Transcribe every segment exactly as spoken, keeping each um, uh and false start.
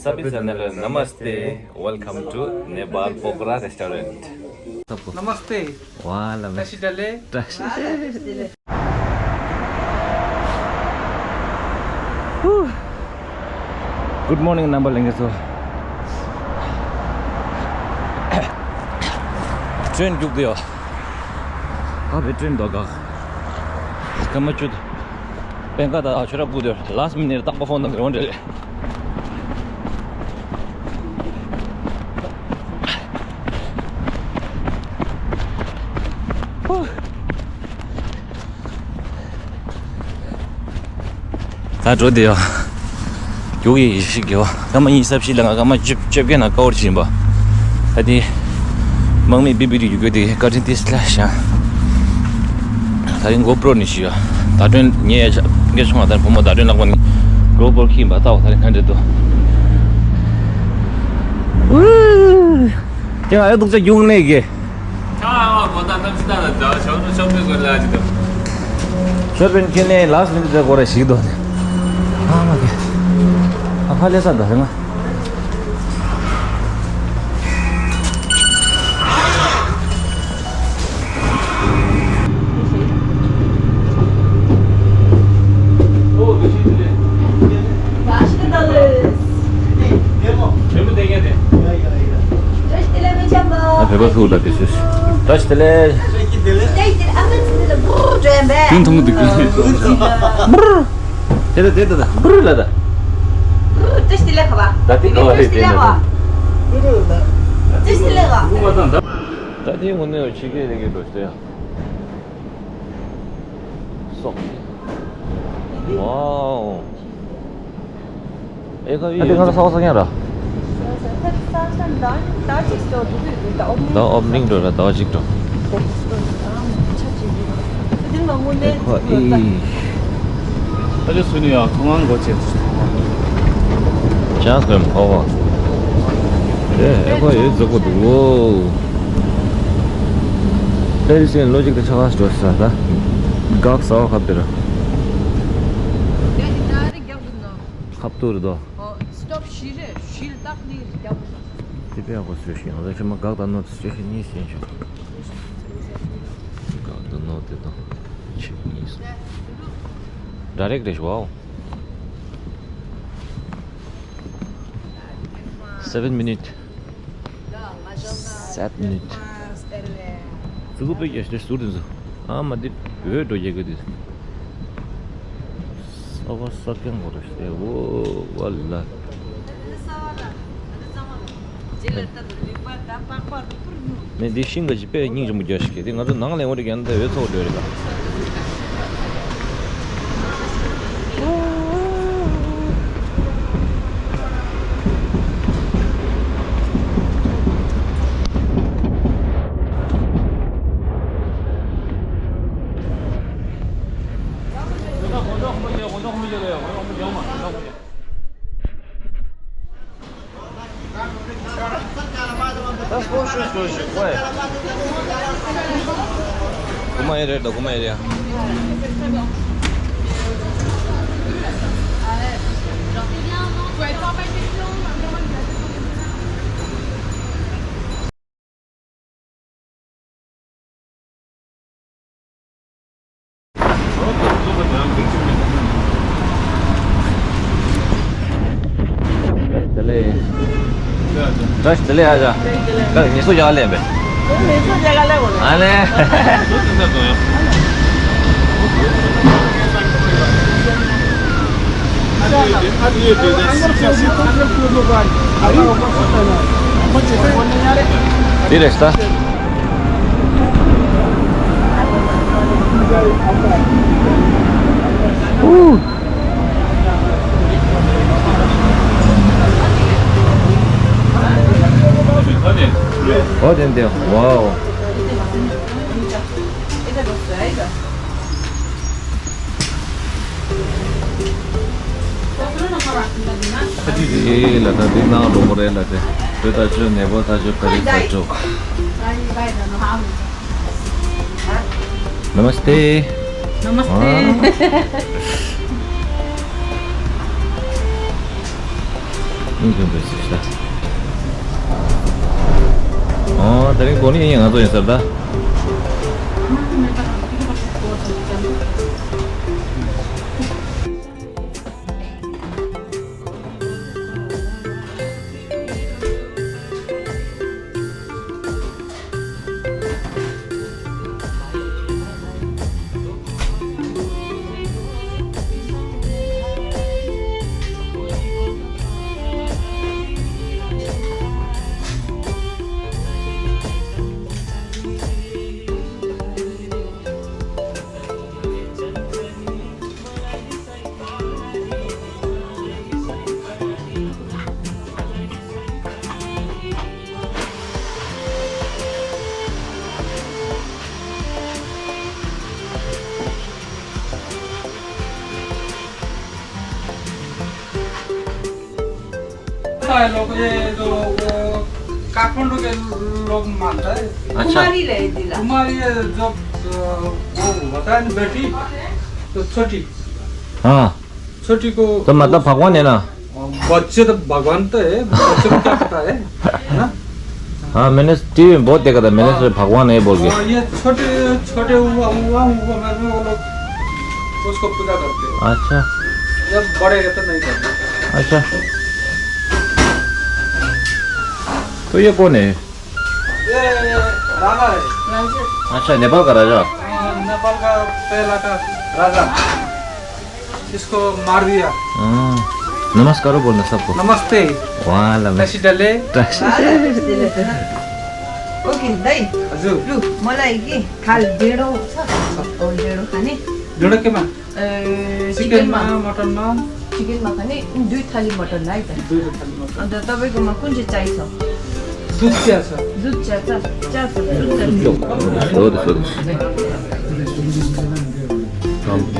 Sabi channel namaste. Welcome to Nepal Pokhara restaurant. नमस्ते। वाह, ल म। Tashi dale। Tashi। Good morning, Nambal Lengeso। Train རྒྱུག་དེ་ཡོད། ཨ་བའི་train་དོ་ག། སྐར་མ་བཅུ། པན་ཀ་ད་ཨ་ཆོ་ར་པུ་དེ་last minute་རྟག་པ་ཕོན་དང་ཡོང་འདྲ་རེད། ད་འགྲོ་དེ་ཡོ། རྒྱུག་ཡི་ཡི་ཤིག་ཡོ། སྐར་མ་གཉིས་ས་བཞི་ལ་ང་སྐར་མ་བཅུ་བཅོ་བརྒྱད་ན་ཀ་བར་ཕྱིན་པ། ད་དེ། དམག་མི་བི་བི་རི་རྒྱུག་དེ་བཀའ་དྲིན་ཏིས་ལ་ཤ། ད་རིང་གོ་པྲོ་ནི་ཤི་ཡོ། ད་དྲོན་ཉེ་ཡ་ཤ་འགེ་ཆུང་བ་དར་བུ་མོ་ད་དྲོན་ལག་པ་ནི། གོ་པྲོ་ཁྱིམ་པ་ཏའོ་ད་རིང་ཁ་འདྲེ་དུ། དེ་ང་ཡོ་སྡུག་ཅག་རྒྱུག་ནས་གི། ཁྱོད་ཨ་མ་གོ་ད་ནམ་སི་ད་ལ་ད་ཤོར་ཤོར་པའི་གོ་ལ་ཅི་དང་། ཤོར་པའི་ཁྱེད་ནས་last minute་གོ་ར་ཞིག་དོ་ནས། ཨ་མ་གི། ཨ་ཕ་ལེ་ས་ད་རེ་ང་། ཨ་བོད་པ་ཚོ་ལ་དེ་ཤོད། བཀྲ་ཤིས་བདེ་ལེགས། ཏིང་ཐུང་འདུག་གི། དེ་ད་དེ་ད་ད་བཀྲ་ཤིས་བདེ་ལེགས་ཁ་བ། ད་དེ་ག་བ་རེད་དེ་ན། ད་དེ་ངོ་ནས་ཕྱི་རྒྱལ་ལས་ཀའི་འགྲོ་ཤེས་ཡ། སོག་ཝའོ། ཨེ་ཁ་ཡི་ཨ་དེ་ང་ཚོ་ས་བ་ས་ཀྱང་ར། ད་ཨོབ་ནིང་འགྲོ་ར་ཟླ་བ་གཅིག་འགྲོ། ཨེ་ཁ་ཡི། ཨ་ཅེ་སུ་ནི་ཡང་ཁོང་ང་འགོ་བྱེད། ཅང་སོན་ཕོ་བ། ཨེ་ཨེ་ཁ་ཡི་རྫོགས་པོ་འདུག་ཨོ། ད་རི་སེན་ལོ་ཇིག་ཏུ་ཆགས་ས་འགྲོ་ས་ད། འགག་ས་བ་ཁ་བདེ་ར། ཁབ་ཏུ་རེད་དོ། ཨོ། སི་ཊོབ་བཞི་རེད། བཞི་ལ་བཏགས་ནི་རྒྱབ། དེ་པའི་ཨ་ཁོ་སུ་ཤེས་ང་ཚོ་ཁྱེད་མ་འགག་དང་ནོར་སི་ཊེ་ཤན་གཉིས་ཟིན་ཆོག་འགག་དང་ནོར་དེ་དང་ཆིག་གཉིས་སོ། ཌའི་རེག་རེད་ཤོག་ཨོ། Seven minute. Seven minute. ཙི་གུ་པེ་རྒྱ་ཤེ་ཟུར་དུ་ཟུར། ཨ་མ་དེ་བོད་འགྲོ་རྒྱལ་གི་དེ། ས་བ་ས་ཀྱང་གོ་རེ་ཤེ་ཝོ་ཝ་ལ། ནས་འདི་ཤིང་གི་ཅི་པེ་སྙིང་རྗེ་མོ་རྒྱ་ཤེ་གི་དེ་ང་ཚོ་ནང་ལས་འོ་རེ་རྒྱ་ན་དེ་བོད་ཚོགས་འགྲོ་རེ་ག Kuma area da, kuma area. བཀྲ་ཤིས་བདེ་ལེགས་ཨ་ཅག་ངལ་གསོ་རྒྱག་ལེན་པས། ཨ་ལེ། དེ་རེད་ད། ཨོ་དེ་འདི་ཝའོ། ཨེ་ལ་ད་འདི་ནང་འགྲོ་གི་རེད་ལ་དེ། བོད་ད་ཆོས་ནས་བོད་ད་ཆོས་ཕ་རི་ད་ཆོས། नमस्ते। नमस्ते। हाँ। ཨིན་ཁང་པའི་སི་ཤ། ཨོ། དེ་རིང་གོ་ནི་ཡིན་ང་ཚོ་ཡིན་ཟེར་ད། काठमांडू के लोग मानता है। अच्छा। कुमारी रहे दिला। कुमारी है, जब, अ, वो होता है ना बेटी, तो छोटी। हाँ। छोटी को तो मतलब भगवान है ना? बच्चे तो भगवान तो है, बच्चे को क्या पता है, है ना? हाँ, मैंने टीवी में बहुत देखा था, मैंने हाँ। सोचा भगवान है बोल के। हाँ, ये छोटे, छोटे हुआ, हुआ, हुआ में वो लोग उसको पूजा करते हैं। अच्छा। जब बड़े रहते नहीं करते। अच्छा। तो ये कौन है? ये राजा है। अच्छा, नेपाल का राजा। हाँ, नेपाल का पहला का राजा। इसको मार दिया। हाँ। नमस्कार बोलना सबको। नमस्ते। वाह, लम्बे। टसी डले। टसी। ओके, दाइ। हजुर। लु, मलाई कि थाल ढेँडो छ। अँ, ढेँडो खाने। ढेँडो केमा? अँ, चिकनमा, चिकनमा। मटनमा? चिकनमा खाने, दुई थाली मटन है त। दुई थाली मटन। अन्त तपाईँकोमा कुन चाहिँ चाहिन्छ? दुध चिया छ। दुध चिया छ? चिया छ, दुध चिया छ। हो त, हो त।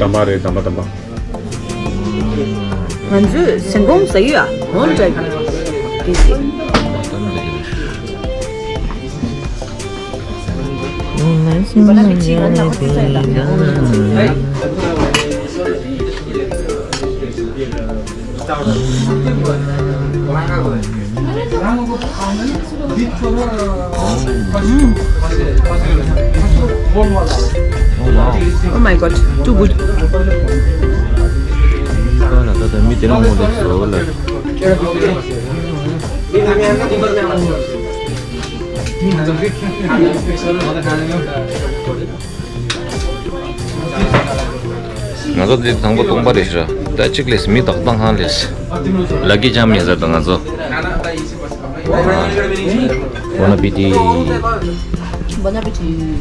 དམ་པ་རེད། དམ་པ་དམ་པ། ང་ཚོས་ཟན་གོང་ཟ་ཡོད་ཨ། ཧོན་ཀྲེག་གི་ཟེ། Oh my God, too good. ང་ཚོ་འདི་དང་པོ་སྟོང་པ་རེད་ཤག་ད་གཅིག་ལས་མི་དག་བཏང་ཁང་ལས། ལ་ཀི་ཅམ་ཡིན་ཟེར་ད་ང་ཚོ། Bon appétit. Bon appétit.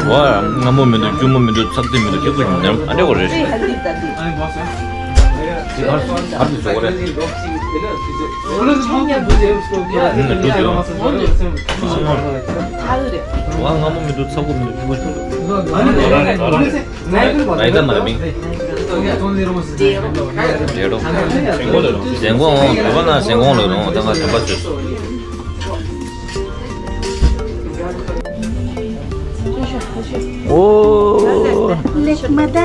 ཝ། སྔ་མོ་མི་འདུག་རྒྱུ་མོ་མི་འདུག་ཚག་རྩི་མི་འདུག་སྐྱེ་བོ་ཉམས་ཨ་འདྲ་བ་རེད། ཨ་ནི་བཟོ་གོ་རེད། ཝ། སྔ་མོ་མི་འདུག་ཚག་པོ་མི་འདུག་སྐྱེ་བོ་ཉམས། ཨ་ནི་ད་ད་མ་མིང་། རེད་དོ། ཟན་གོང་། བོད་པ་ན་ཟན་གོང་ལ་རུང་ད་ང་དམ་པ་བྱོས་སོ། ཨོ། ལེགས་མ་ད།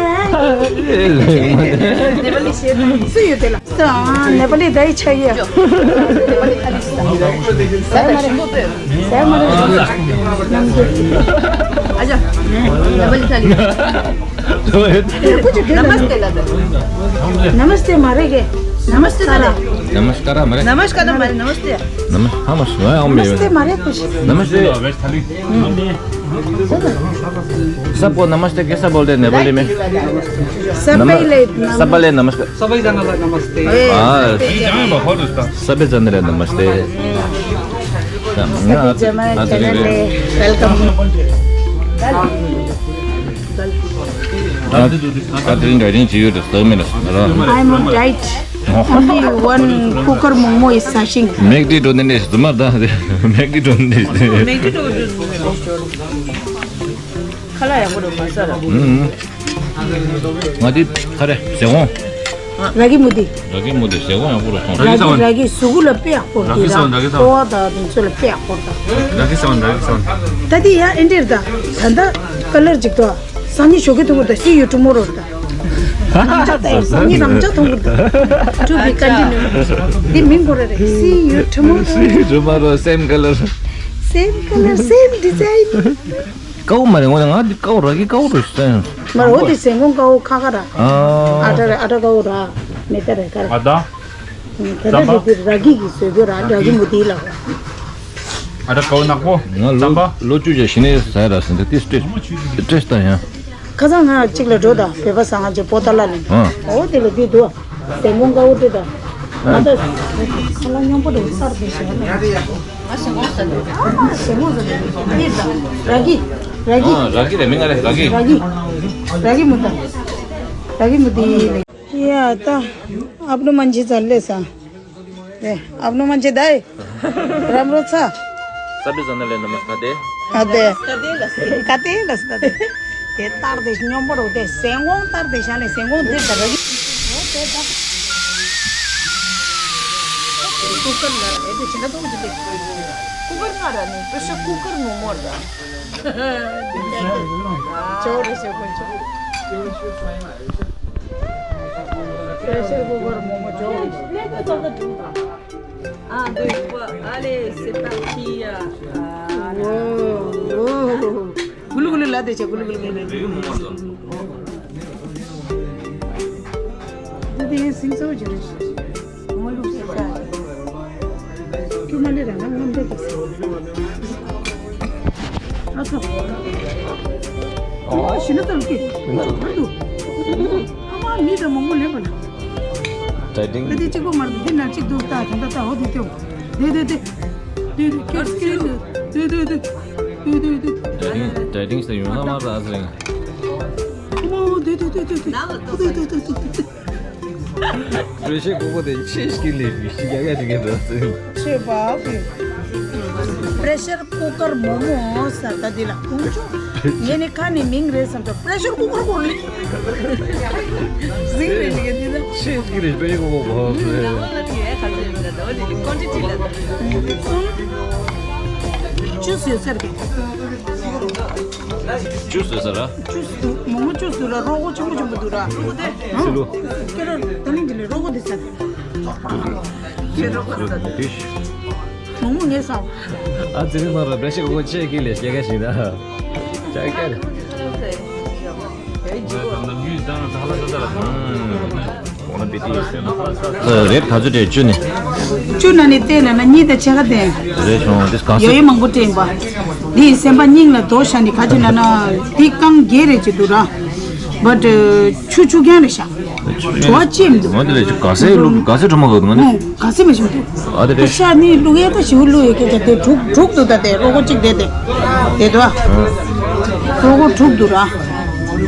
ལེགས་མ་ད། སུ་ཡོད་དེ་ལ། ནེ་པ་ལི་ད་ཡི་ཆ་ཡི། ཟ་མ་རེད། ཟ་མ་རེད། ནམ་རྒྱུན། ཨ་ཅག་ནེ་པ་ལི་ཐ་ལི། नमस्ते ལ་ད། नमस्ते མ་རེད་གི། नमस्ते ད་ལ། नमस्कार हमारे। नमस्कार हमारे, नमस्ते। नम-, हम, हम, हम, नमस्ते हमारे कुछ। नमस्ते। सबको नमस्ते कैसा बोलते हैं नेपाली में? सबैले नम-, सबैले नमस्कार। सबैजनालाई नमस्ते। ए, हाँ, सबैजनालाई नमस्ते। सबैजनालाई नमस्ते। सबैजनालाई नमस्ते। Welcome. आज, आज दिन डाइटिङ जियो जस्तो हो मेरो। I'm on diet. Only one cooker momo is sashing. Make the donation is the mother. Make the donation. Make the donation. खला या कुरो खा सर। हम्म। ང་འདི་ཁ་རེ་ཟེ་འོང་། ར་གི་མུ་ཏི། ར་གི་མུ་ཏི་ཟེ་འོང་ཡང་པོ་ར་སོང་། ར་གི་ཟེ་འོང་། ར་གི་ཟུག་ལ་དཔེ་ཡག་པོ་ར་གི་ཟེ་འོང་། ར་གི་ཟེ་འོང་། ཀོ་བ་དང་དེ་ཚོ་ལ་དཔེ་ཡག་པོ་ར། ར་གི་ཟེ་འོང་། ར་གི་ཟེ་འོང་། ད་དེ་ཡ་ཨེ་འདྲེར་ད། ད་ད་ཀ་ལར་ཅིག་ཏོ། སང་ཉིན་ཞོགས་ཀས་ཐུག་གི་ད། See you tomorrow ད། རང་ཅག་ད་སང་ཉིན་རང་ཅག་ཐུག་གི་ད། To be continue. དེ་མིང་གོ་ར་རེད། See you tomorrow. See you tomorrow, same color. Same color, same design. ཀའོ་མ་རེད། ངོ་ང་འདི་ཀའོ་ར་གི་ཀའོ་རེད་ཟེར། མ་རེད། འོ་དེ་ཟེ་འོང་ཀའོ་ཁ་ཁ་ར། ཨ་ཏྲ་ར་ཨ་ཏྲ་ཀའོ་ར་མེ་ཏ་ར་ཀ་ར། ཨ་ད། ད་ད་ར་གི་དེ་ར་གི་གི་བཟོས་དགོས་ར། ར་གི་མུ་ཏི་ལ། ཨ་ཏྲ་ཀའོ་ནག་པོ། ང་ལོ་ཙམ་པ། ལོ་བཅུ་ཞེ་ནས་ཟ་ཡ་ར་ཟེར་འདི་ཏིས་ཏྲེས་ཏྲེས་ད་ཡ། ཁ་སང་ང་གཅིག་ལ་འགྲོ་ད། བོད་པ་ཟ་ང་ཅེ་པོ་ཏ་ལ་ནི། ཨ། འོ་དེ་ལ་དེ་འདུག་ཟེ་འོང་ཀའོ་དེ་ད། ང་ད་ཁ་ལ་སྙོམས་པོ་འདུག་སར་དེ་ཞེ་ན། ཟེ་འོང་ཟེར་ནས་འདི་ད་ར་གི། ར་གི། ཨ། ར་གི་རེད། མིང་ང་རེད། ར་གི། ར་གི། ར་གི་མུ་ཏ། ར་གི་མུ་ཏི་ལེ། ཡ་ད། आपनो मान्छे चालले सा। ए, आपनो मान्छे दाइ। राम्रो छ। सबैजनालाई नमस्कार दे। अदे। कते लस्ते। कते लस्ते। ए तार देश नम्बर होते सेंगों तार देशाने सेंगों दे तर। कुकर ना, ए देश ना तो मुझे। कुकर ना रहने, प्रेशर कुकर मोमो रहा। चोर से कुछ। प्रेशर कुकर मोमो चोर। Ah, deux fois. Allez, c'est parti. Ah, là. Wow, wow. गुलु गुलु ला दे छे, गुलु गुलु गुलु। दे सिंग सो जरे। मोलु से सा। क्यों माने रहना, हम दे कैसे? अच्छा। ओ, शिनो तो लुके। हमार नी तो मोमो ले बना। डाइटिङ। दे चिको मार दे ना चिक दो ता ठंडा ता हो दे तो। दे दे दे। दे दे। क्यों क्यों दे दे दे। दे दे दे। डाइटिङ डाइटिङ से यूं ना मार आज रहेंगे। ओ दे दे दे दे। दे दे दे दे। प्रेशर कुकर दे छेश की ले भी क्या क्या नहीं कर रहा। छे बाप रे। प्रेशर कुकर मोमो सा ता दिला कुंचो। ये ने खाने मिंग रे समझो प्रेशर कुकर बोल ले। जिंग रे नहीं कर दिला। छेश की ले प्रेशर कुकर बहुत है। क्वांटिटी ला। जूस यो सर। जूस दु, मोमो जूस दु र, रोगो चुमु चुमु दु र। सिलु। के र तनी दिले रोगो दिस। मोमो ने सा। आ जिने मार ब्रेशे को चे के ले के के सिदा। चाय के। ཨོ་ན་བི་ཏི་ཡེ་སེ་ན། རེད་ག་ཚོད་སྤྲད་བཅུ་ནི། བཅུ་ན་ནི་སྤྲད་ན་ན་གཉིས་དང་ཕྱེད་ཀ་སྟེ། རེད་བྱུང་དེ་ག་ཡོ་ཚོད། ཡོ་མང་པོ་སྤྲད་པ། འདི་སེམས་པ་སྙིང་ལ་དོ་ཤ་ནི་ག་ཅི་ན་ན་འདི་རྐང་བརྒྱད་རེ་ཅི་འདུག་ར། བཊ་ཆུ་ཆུ་རྐྱང་རེད་ཤག་བྲོ་བ་ཅི་མི་འདུག་ང་འདི་ལས་ཅི་ག་སེ་ལུག་ག་སེ་གྲོ་མ་ག་འདུག་ང་ནི། ག་སེ་མི་ཤེས་འདུག་ཨ་དེ་རེད། ཤ་ནི་བླུག་ཡས་ད་ཞིའུ་བླུག་ཡས་སྐད་ཆ་དེ་དྲུག་དྲུག་འདུག་ད་དེ་རོ་གོ་གཅིག་དེ་དེ་དེ་འདུག་ཨ། རོ་གོ་དྲུག་འདུག་ར།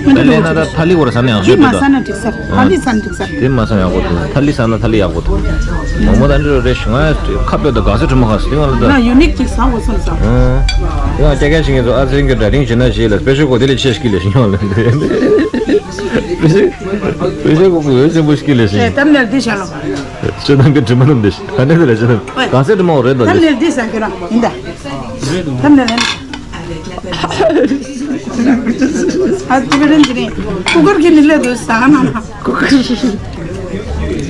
ད་ལས་ན་ད་ཐ་ལི་བོར་ཟ་ནས་ཡག་ཤོས་འདུག་ད། དེ་མ་ཟ་ན་འགྲིག་ས། ཐ་ལི་ཟ་ན་འགྲིག་ས། དེ་མ་ཟ་ཡག་པོ་འདུག་ཐ་ལི་ཟ་ན་ཐ་ལི་ཡག་པོ་འདུག་མོག་མོག་ད་འདི་རོ་རེ་ཞུ་ང་ཁ་པོ་ད་ག་ཟེ་གྲོ་མ་ག་ཟེ་ང་ལ་ད། ང་ཡུ་ནིག་ཅིག་ཟ་དགོས་བསམ་ས། ཨ། དེ་ང་སྐྱ་ཀྱ་ཞིག་ངེད་ཚོ་ཨ་ཟེ་རིང་གི་ཌ་རིང་བྱེད་ན་བྱེད་ལ་སྤེ་ཤལ་གོ་དེ་ལས་ཆེ་ཞིག་ལས་ཞིག་ཡོང་ལ་འདི། སྤེ་ཤལ་སྤེ་ཤལ་གོ་གོ་ཡོད་ཆེན་པོ་ཞིག་ལས་ཞིག་ཨེ་གཏམ་ནེར་འདི་བྱ་ལོ། ཆོས་ནང་གི་དྲི་མ་རྣམས་འདི་ཞིག་ད་ནི་འདི་ལས་ཆེ་ན་ག་ཟེ་དྲི་མ་འོ་རེད་ད་འདི། གཏམ་ནེར་འདི་ཟ་གི་ར་ཡིན་ད། གཏམ་ནེར་ལན། ཨ་ཏི་བ་རན་གི་རིང་ཀུ་ཀར་གི་ནི་ལེ་དུ་ཟ་ན་ན། ཀུ་ཀར།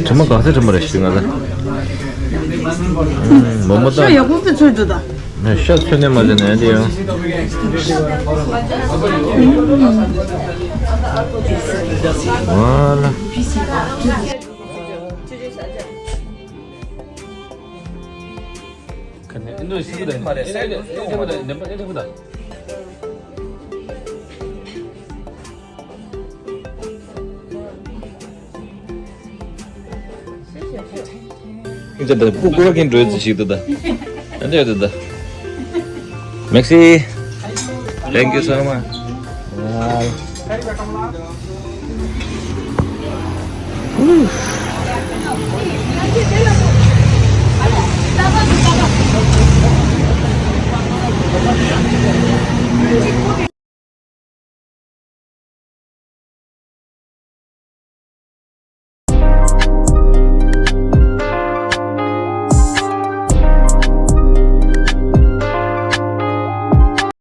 དྲི་མ་ག་ཚད་དྲི་མ་རེད་ཤི་ང་ལ། མོ་མོ་ཤ་ད་ཡག་པོ་ཚོད་ཚོད་དུ་ད། ཤ་ཚོད་ནས་མ་ཟེར་ནས་འདི་ཡང་། ཝ་ལ། ཞིག་གི་མ་རེད། ཨེ་ཨེ་ཨེ་ཨེ་ཨེ་ཨེ་ཨེ། ཁྱེད་ཀྱི་ད་ཀུ་ཀུ་ར་ཀིན་འགྲོ་ཡི་ཞིག་ཏུ་ད། ཨ་འདྲ་ཡོད་ད། Merci. Thank you so much. Wow. Woo.